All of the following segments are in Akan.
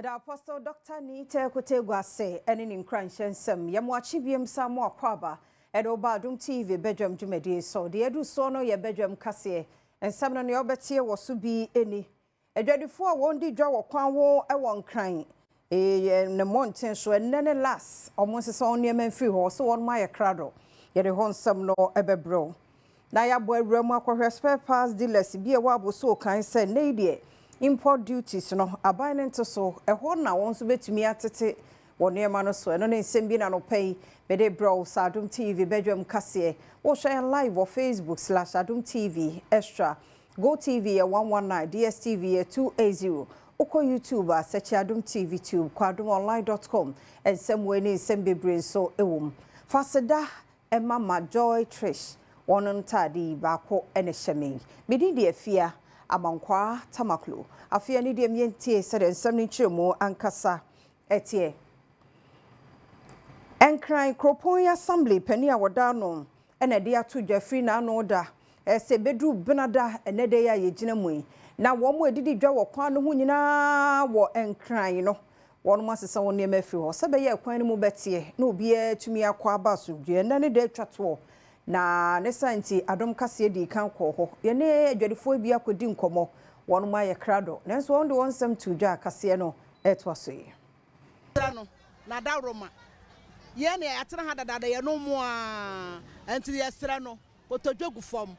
Yɛda Apostle Dr. Nii Teko ase ɛne ne nkuranhyɛ nsɛm. Yɛmo akyi biem sa mo akɔ aba ɛde ɔba Adom TV badwam dwumadie so. Deɛ ɛdu soɔ no yɛ badwam kaseɛ. Nsɛm no nea ɔbɛtie wɔ so bi ani. Adwadifoɔ a wɔn di dwa wɔ kwan ho wɔ Nkran ne mmɔnten so, ɛnnɛ ne last ɔmo nsesa wɔn nneɛma mfiri hɔ so, wɔn ayɛ krado. Yɛde hɔ nsɛm no ɛbɛbrɛw. Na yɛabɔ awura mu akɔhwɛ spare parts dealers bi a ɛwɔ Aboso kan sɛ ne deɛ import duties no aban no nte so, ɛhɔ na wɔn nso bɛtumi atete wɔ nneɛma no so. Ɛno ne nsɛm bi na nɔpɛ yi mede brɛw sɛ Adom TV badwam kaseɛ. Wohwɛ yɛn live wɔ Facebook/AdomTV Extra, Go TV yɛ 119, DSTV yɛ 280. Wokɔ YouTube a, search Adom TV Tube, kɔ adomonline.com. Nsɛm wɔ ne nsɛm bebree nso wɔ mu. Faseda ɛma ma Joy Trish wɔn ntaade yi baako ɛna hyɛ me. Medin deɛ Afia Amankwaa Tamaklo. Afei ne deɛ mientie sɛdeɛ nsɛm no nkyerɛmu ankasa ɛteɛ. Nkran kuropɔn assembly panin a wɔda no ɛna ɛde ato dwa firi n'ano da ɛsɛ bɛduru Benada ɛnɛ da yi a yɛgyina mu yi na wɔn a ɛdidi dwa wɔ kwan no ho nyinaa wɔ Nkran no, wɔn asesa wɔn nneɛma afiri hɔ sɛ bɛyɛ kwan no mu bɛteɛ na obiara tumi akɔ aba asomdwoeɛ. Ɛnɛ ne da atwa toɔ na ne sa nti Adom Kaseɛ di kan kɔɔ hɔ, yɛne adwadifoɔ bi akɔdi nkɔmmɔ. Wɔn ayɛ krado, nanso wɔn de wɔn nsɛm to dwa. Kaseɛ no ɛtoa so yi. No na dawroma yɛn na yɛatena ha dadaada, yɛn no mu a, nti yɛsrɛ no, kotodwe gu fam.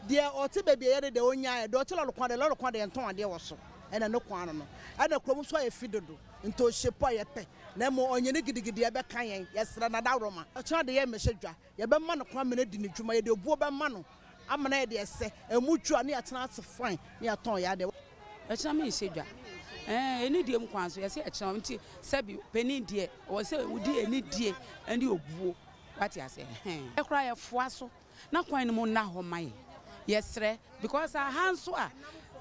Deɛ ɔte baabi a yɛde deɛ ɔnya yɛ deɛ ɔte lɔre kwan deɛ, lɔre kwan deɛ, yɛntɔn adeɛ wɔ so. Ɛna ne kwan no, ɛna kurom nso ayɛ fi dodo, nti ɔhyɛ po a yɛpɛ na mmom ɔnyɛ ne gidigidi ɛbɛka yɛn. Yɛsrɛ na dawroma ɔkyena de yɛ mmɛhyɛ dwa, yɛbɛma no kwan mene di ne dwuma, yɛde obuo bɛma no ama na yɛde ɛsɛ emu dwa ne yɛatena ase fine ne yɛatɔn yɛ adeɛ. Ɛkyerɛ me nhyɛ dwa ɛne die mu kwan so, yɛsɛ ɛkyerɛ nti sɛbi panin deɛ wɔ sɛ wodi ɛne die ɛne obuo wate ase. Ɛkora yɛfoa so na kwan no mu nna hɔ ma yɛn, yɛsrɛ, because aha nso a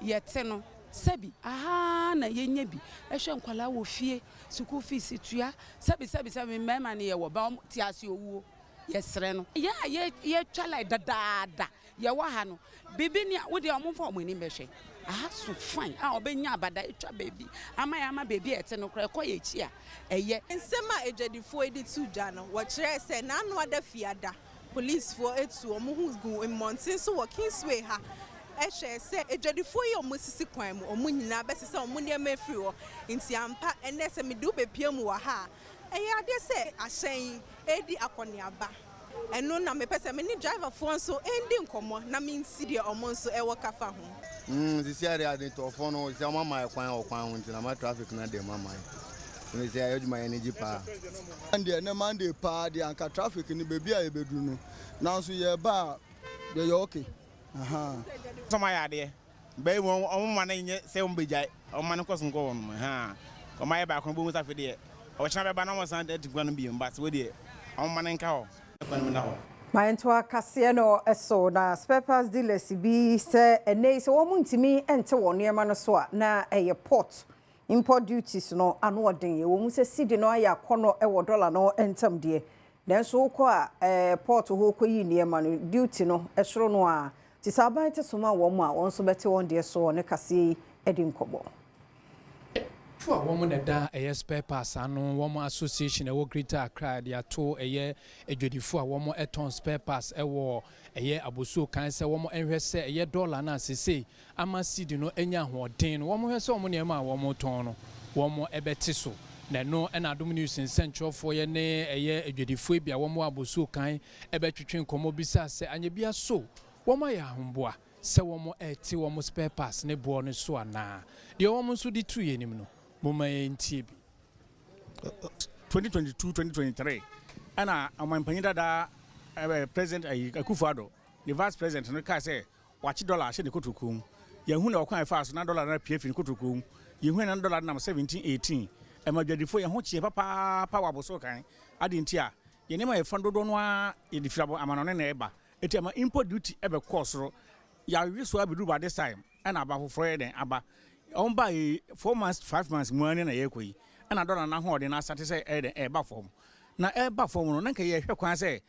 yɛte no, sɛbi aha na yɛnya bi ɛhwɛ nkwalaa wɔ fie, sukuu fees tua, sɛbi sɛbi sɛbi mmarima no yɛwɔ ba ɔmo te ase owuo. Yɛsrɛ no, yɛn a yɛtwa line dadaada yɛwɔ ha no, biribi ni a wode ɔmo mfa ɔmo anim bɛhwɛ aha so fine a ɔbɛnya abada atwa baabi ama yɛ, ama baabi a ɛte no koraa ɛkɔ yɛ akyi a ɛyɛ. Nsɛm a adwadifoɔ de to dwa no, wɔkyerɛ sɛ n'ano ada fiada policefoɔ etu wɔn ho gu mmɔnten so wɔ Kingsway ha ɛhwɛ sɛ adwadifoɔ yi a wɔn sisi kwan mu, wɔn nyinaa bɛsesa wɔn nneɛma afiri hɔ. Nti ampa, ɛnɛ sɛ mede wo bepie mu wɔ ha a, ɛyɛ adeɛ sɛ ahyɛn yi edi akɔneaba. Ɛno na mepɛ sɛ me ne driverfoɔ nso ɛndi nkɔmmɔ na menti deɛ ɔmo nso ɛwɔ kafa ho. Sisi ade ade tɔfo no sɛ ɔmo ama kwan wɔ kwan ho nti na ma traffic na deɛ mo ama yɛ ne sɛ ɛyɛ adwuma yɛ ne gye paa. Deɛ ne Monday paa deɛ, anka traffic no baabi a yɛbɛduru no, nanso yɛba a yɛyɛ okay. Sɔm ayɛ adeɛ bɛyi wɔn, ɔmo ma no nyɛ sɛ ɔmo bɛgyae, ɔmo ma no kɔ so nkɔ wɔn ha, ɔmo ayɛ baako no bɛhu sɛ afei deɛ ɔkyena bɛba na ɔmo san ati kwan no bio, but wo deɛ ɔmo ma no nka hɔ, kwan mu na hɔ. Maɛnto akaseɛ no so na spare parts dealers bi sɛ ɛnɛ yi sɛ wɔn ntumi nte wɔn nneɛma no so a, na ɛyɛ port import duties no ano ɔden. Ɛwɔ mu sɛ cedi no ayɛ akɔnɔ ɛwɔ dollar no ntam deɛ, nanso wokɔ a port hɔ kɔyi nneɛma no, duty no ɛsoro no a te sɛ aban te so ma wɔn a wɔn nso bɛte wɔn deɛ so. Ne kaseɛ yi de nkɔmmɔ. Fo a wɔn na da ɛyɛ spare parts ano, wɔn association ɛwɔ Greater Accra de ato ɛyɛ adwadifo a wɔn ɛtɔn spare parts ɛwɔ ɛyɛ Abosuo kan sɛ wɔn nhwɛ sɛ ɛyɛ dollar no a sese ama cedi no anya ahoɔden no, wɔn hwɛ sɛ wɔn nneɛma a wɔn tɔn no wɔn ɛbɛte so. Na ɛno ɛna Adom News nsɛntwerɛfoɔ yɛ ne ɛyɛ adwadifoɔ bi a wɔn wɔ Abosuo kan ɛbɛtwetwe nkɔmmɔ bisa sɛ anya bi aso wɔn ayɛ ahomboa sɛ wɔn ɛte wɔn spare parts ne boɔ no so anaa. Deɛ wɔn nso de tu yɛn anim no, momma yɛntie bi. 2022 2023 ɛna ɔmanpanyin dada President Akufo Addo ne vice president no kaa sɛ wakye dollar ahyɛ ne kotokuo mu. Yɛhu na ɔkwan ɛfa so na dollar no apue fi ne kotokuo mu. Yɛhu na dollar nam 17 18, ɛma adwadifoɔ yɛn ho kyeɛ papaapa wɔ Aboso kan ade. Nti a yɛn nneɛma yɛfa dodoɔ no ara yɛde firi amanɔne na ɛba, eti ama import duty ɛbɛkɔɔ soro. Yɛawe so abɛduru by this time, ɛna aba foforɔ yɛ dɛn aba. Wɔn ba yi 4 months, 5 months mu ani na yɛrekɔ yi, ɛna dollar n'ahoɔden n'asate sɛ ɛyɛ dɛn ɛreba fam. Na ɛreba fam no, na nka yɛhwɛ kwan sɛ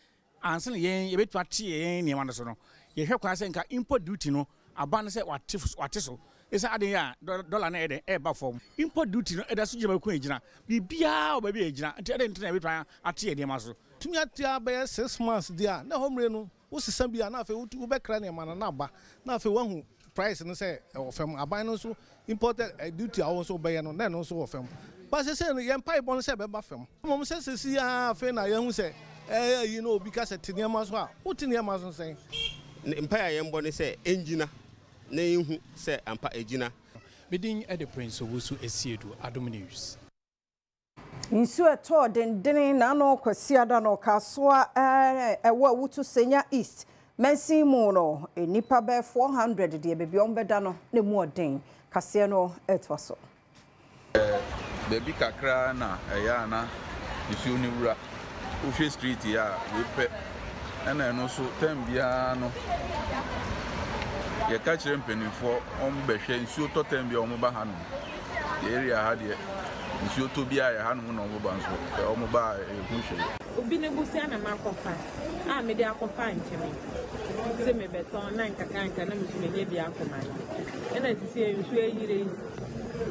ansa na yɛn yɛbɛtumi ate yɛn nneɛma no so no, yɛhwɛ kwan sɛ nka import duty no Aban no sɛ wate wate so. Ɛsiane adeɛ a dɔla no ɛyɛ dɛn ɛreba fam. Import duty no ɛda so gyina baabi ko a ɛgyina. Biribiara wɔ baabi a ɛgyina. Nti adɛn nti na yɛbɛtumi ate yɛn nneɛma so? Tumi atua bɛyɛ 6 months deɛ a, na ɛhɔ mmere no wosesa bi a, na afei wobɛkra nneɛma no na aba, na afei woahu price no sɛ ɛwɔ fam. Aban no nso imported duty a wɔn nso bɛyɛ no, na ɛno nso wɔ fam ba. Sɛ no yɛn mpaebɔ no sɛ ɛbɛba fam mmom sɛ sɛsi a, afei na yɛhu sɛ ɛyɛ yi na obi ka sɛ te nneɛma so a, wote nneɛma so sɛn? Mpae a yɛmbɔ ne sɛ ɛngyina na yɛnhu sɛ ampa ɛgyina. Medin de Prince Owusu Esiedu, Adom News. Nsuo ɛtɔɔ dendene n'ano Kwasiada no Kasoa ɛwɔ Awutu Senya East mansin mu no, nnipa bɛɛ 400 deɛ, baabi a wɔbɛda no na mu ɔden. Kaseɛ no ɛtoa so. Baabi kakra na ɛyɛ a na nsuo no wura. Wohwɛ street yi a, wei pɛ ɛna ɛno nso time biara no yɛka kyerɛ mpanimfoɔ, wɔn bɛhwɛ. Nsuo tɔ time bi a, wɔn ba hanom. Yɛ area ha deɛ, nsuo tɔ bi a, yɛ hanom na wɔn ba nso wɔn ba a, ɛho hwɛ. Obi ne bosia na makɔfa a mede akɔfa nkyɛn sɛ mebɛtɔn na nkakranka na meso manya bi akɔma no, ɛna te sɛ nsuo ayire yi,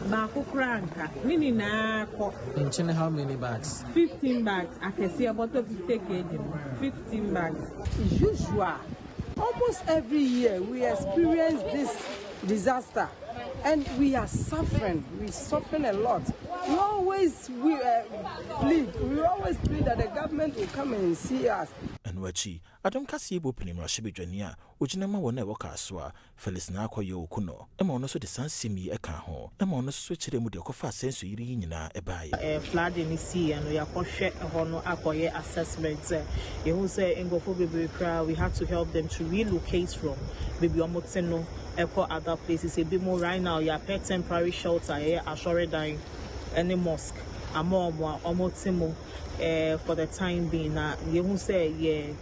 baako koraa nka ne nyinaa kɔ. Nkyene how many bags? 15 bags, akɛseɛ bɔtɔ 50 kg no, 15 bags. Usual, almost every year we experience this disaster and we are suffering. We suffering a lot. We always we plead, we always plead that the government will come and see us. Ɛno akyi, Adom Kaseɛ bɔ panin mmarahyɛbadwani a ogyina ma wɔn a ɛwɔ Kasoa, Felix Naa Koryoo Okunor, ɛma ɔno nso de saa nsɛm yi ɛka ho, ɛma ɔno nso kyerɛ mu deɛ ɛkɔfa saa nsuyiri yi nyinaa ɛbaeɛ. Flooding no siiɛ no, yɛakɔhwɛ ɛhɔ no akɔyɛ assessment sɛ yɛhu sɛ nkurɔfoɔ bebree koraa, we had to help them to relocate from baabi a wɔte no ɛkɔ other places. Ebi mo right now yɛapɛ temporary shelter, yɛyɛ asɔredan ɛne mosque ama wɔn a wɔte mu for the time being. Na yɛhu sɛ yɛ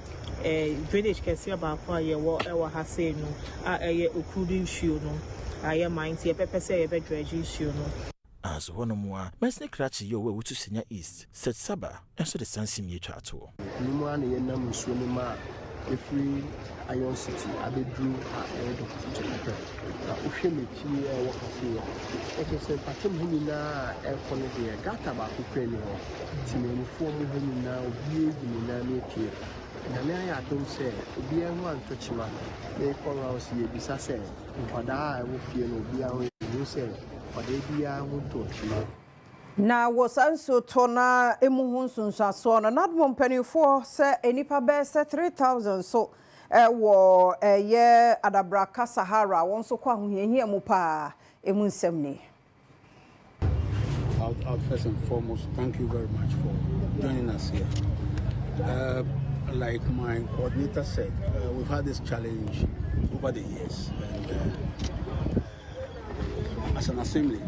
drainage kɛseɛ baako a yɛwɔ ɛwɔ ha sei no a ɛyɛ Okurudu nsuo no ayɛ man, nti yɛpɛpɛ sɛ yɛbɛ dredge nsuo no. Anso hɔnom a mansini krakye yi a ɔwɔ Awutu Senya East, Seth Saba, nso de saa nsɛm yi atwa atoɔ. Anim a na yɛnam nsuo no mu a ɛfiri Iron City abɛduru ha, ɛyɛ Dɔkɔtɔ pɛ. Na wohwɛ m'akyi a ɛwɔ ha sei a, ɛkyerɛ sɛ mpatamu ha nyinaa a ɛrekɔ no deɛ, gutter baako koraa ni hɔ. Temamufoɔ mu ha nyinaa, obiara gu ne nan ne apue. Nyame ayɛ adom sɛ obiara ho antɔ kyima. Merekɔ rounds, yɛbisa sɛ nkwadaa a ɛwɔ fie no obiara ho, ɛhu sɛ nkwadaa biara ho tɔ kyima. Na wɔ saa nsuo tɔ na emu ho nsonsansoɔ no, NADMO mpanimfoɔ sɛ nnipa bɛyɛ sɛ 3000 so ɛwɔ ɛyɛ Adabraka Sahara, wɔn nso kɔ ahohiahia mu paa. Emu nsɛm ni. Out first and foremost, thank you very much for joining us here. Like my coordinator said, we've had this challenge over the years, and as an assembly,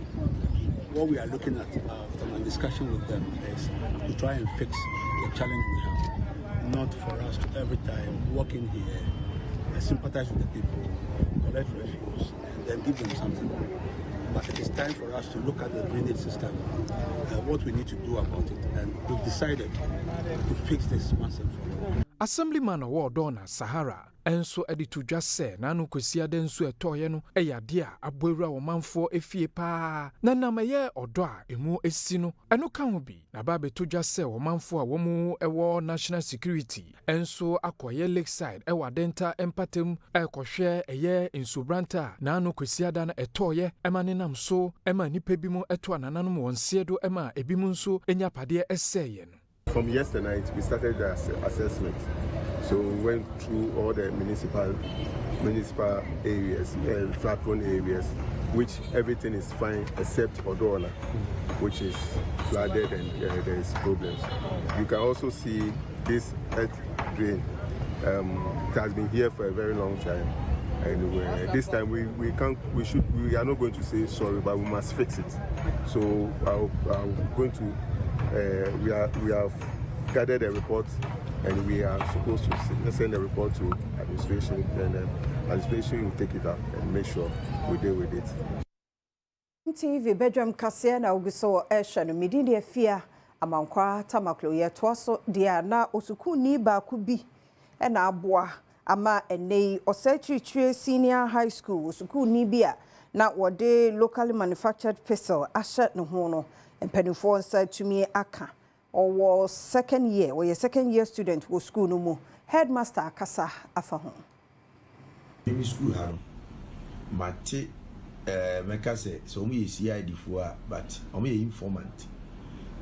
what we are looking at after my discussion with them is to try and fix the challenge we have. Not for us to every time walk in here, sympathize with the people, collect refuse, and then give them something. But it is time for us to look at the drainage system, what we need to do about it, and we've decided to fix this once and for all. Assemblyman ɔwɔ Odawna Sahara nso de to dwa sɛ n'ano Kwasiada nso ɛtɔɔeɛ no yɛ adeɛ a abɔ awura ɔmanfoɔ efie paa, na nam ɛyɛ ɔdɔ a emu esi no ɛno ka ho bi na aba abɛto dwa sɛ ɔmanfoɔ a wɔn wɔ National Security nso akɔyɛ Lakeside ɛwɔ Adenta mpatam ɛrekɔhwɛ ɛyɛ nsuobranta a n'ano Kwasiada no ɛtɔɔeɛ ɛma ne nam so ɛma nnipa bi mu ɛto anananom wɔn seɛ do, ɛma ebi mu nso nya apadeɛ ɛsɛeɛ no. From yesterday night, we started the assessment. So we went through all the municipal areas, flood prone areas, which everything is fine except Odawna, which is flooded and there is problems. You can also see this earth drain. It has been here for a very long time. And this time we can't, we should, we are not going to say sorry, but we must fix it. So I'm going to, we have gathered a report and we are supposed to send a report to administration, and administration will take it up and make sure we deal with it. TV bedwam kaseɛ na ogu so ɛhwɛ no. Medin deɛ Fia Amankwa Tamaklo. Yɛtoa so deɛ a, na osukuuni baako bi ɛna aboa. ama ɛnnɛ yi Osei Kyeretwie Senior High School sukuuni bi a na wɔde locally manufactured pistol ahyɛ ne ho no mpanimfoɔ nsa atumi aka. Ɔwɔ second year, ɔyɛ second year student wɔ sukuu no mu. Headmaster akasa afa ho. Me sukuu ha no mate eh, mɛka sɛ sɛ wɔn yɛ CID foɔ a but wɔn yɛ informant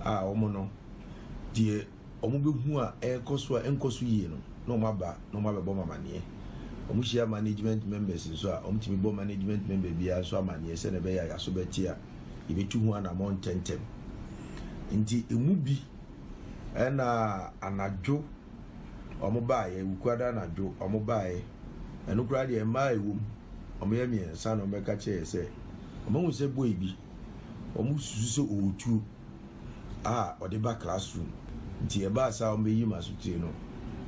a wɔn no deɛ wɔn bɛhu a ɛrekɔ so a ɛnkɔ so yie no na wɔn aba na wɔn abɛbɔ wɔn amaneɛ. Wɔn hyia management members nso a wɔn tumi bɔ management member biara nso amaneɛ sɛdeɛ ɛbɛyɛ a yɛaso bɛte a yɛbɛtu ho anammɔn ntɛntɛm. Nti emu bi ɛna anadwo wɔn baeɛ, Wukuada anadwo wɔn baeɛ. Ɛno koraa deɛ mmaa a ɛwɔ mu, wɔyɛ mmiɛnsa na wɔbɛka kyerɛɛ yɛ sɛ wɔahu sɛ boy bi, wɔsusu sɛ ɔwɔ tuo a ɔde ba classroom. Nti ɛbaa saa a wɔbɛyi m'asotire no,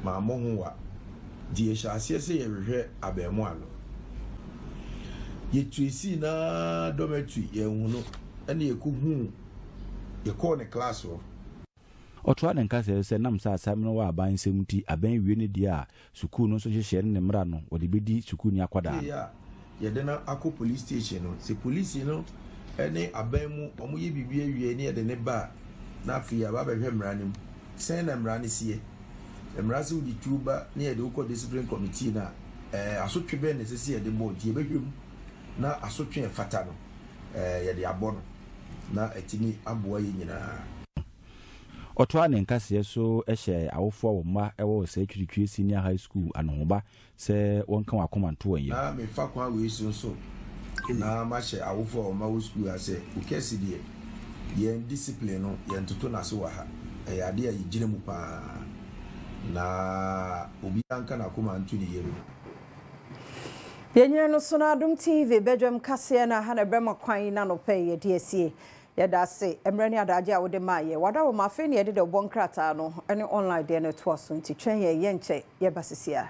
mammɔ ho wa. Nti yɛhyɛɛ aseɛ sɛ yɛrehwehwɛ abarimaa no. Yɛtuesii no ara dormitory, yɛanhu no, ɛnna yɛkɔhuu, yɛkɔɔ ne class hɔ. Ɔtoaa ne nkasɛɛ so sɛ nam sɛ asɛm no wɔ aban nsam nti, aban wie no deɛ a, sukuu no nso nhyehyɛɛ ne ne mmara no, wɔde bɛdi sukuuni akwadaa Yei no. a yɛde no akɔ police station no, sɛ polisi no ne aban mu wɔyɛ biribi awie ne yɛde no ba a, na afei yɛaba abɛhwɛ mmara no mu. Sɛn na mmara no seɛ? Mmara sɛ wode tuo ba ne yɛde wo kɔ discipline committee no a, ɛɛ asotwe bɛn na ɛsɛ sɛ yɛde bɔ? Nti yɛbɛhwɛ mu na asotwe a ɛfata no, ɛɛ yɛde abɔ no na atumi aboa yɛn nyinaa. Ɔtoaa ne nkaseɛ so hyɛɛ awofoɔ a wɔn mma wɔ Osei Twitwi Senior High School anohoba sɛ wɔnka wɔn akoma nto wɔn yam. Na mefa kwan wei so nso na mahyɛ awofo a wɔn mma wɔ sukuu ha sɛ, Okɛse deɛ, yɛn discipline no, yɛntoto no ase wɔ ha. Ɛyɛ adeɛ a yɛgyina mu pa ara. Na obiara nka n'akoma nto ne yam. Yɛnyina no so no Adom TV badwam kaseɛ no aha na ɛbɛma kwan na anɔpa yi yɛde asie. Yɛda ase mmerɛ ne adagye a wode maa yɛ. W'adaworoma afei na yɛde dɛ wobɔ nkrataa no ne online deɛ no toa so nti twɛn yɛn yɛnkyɛ yɛba sisi ara.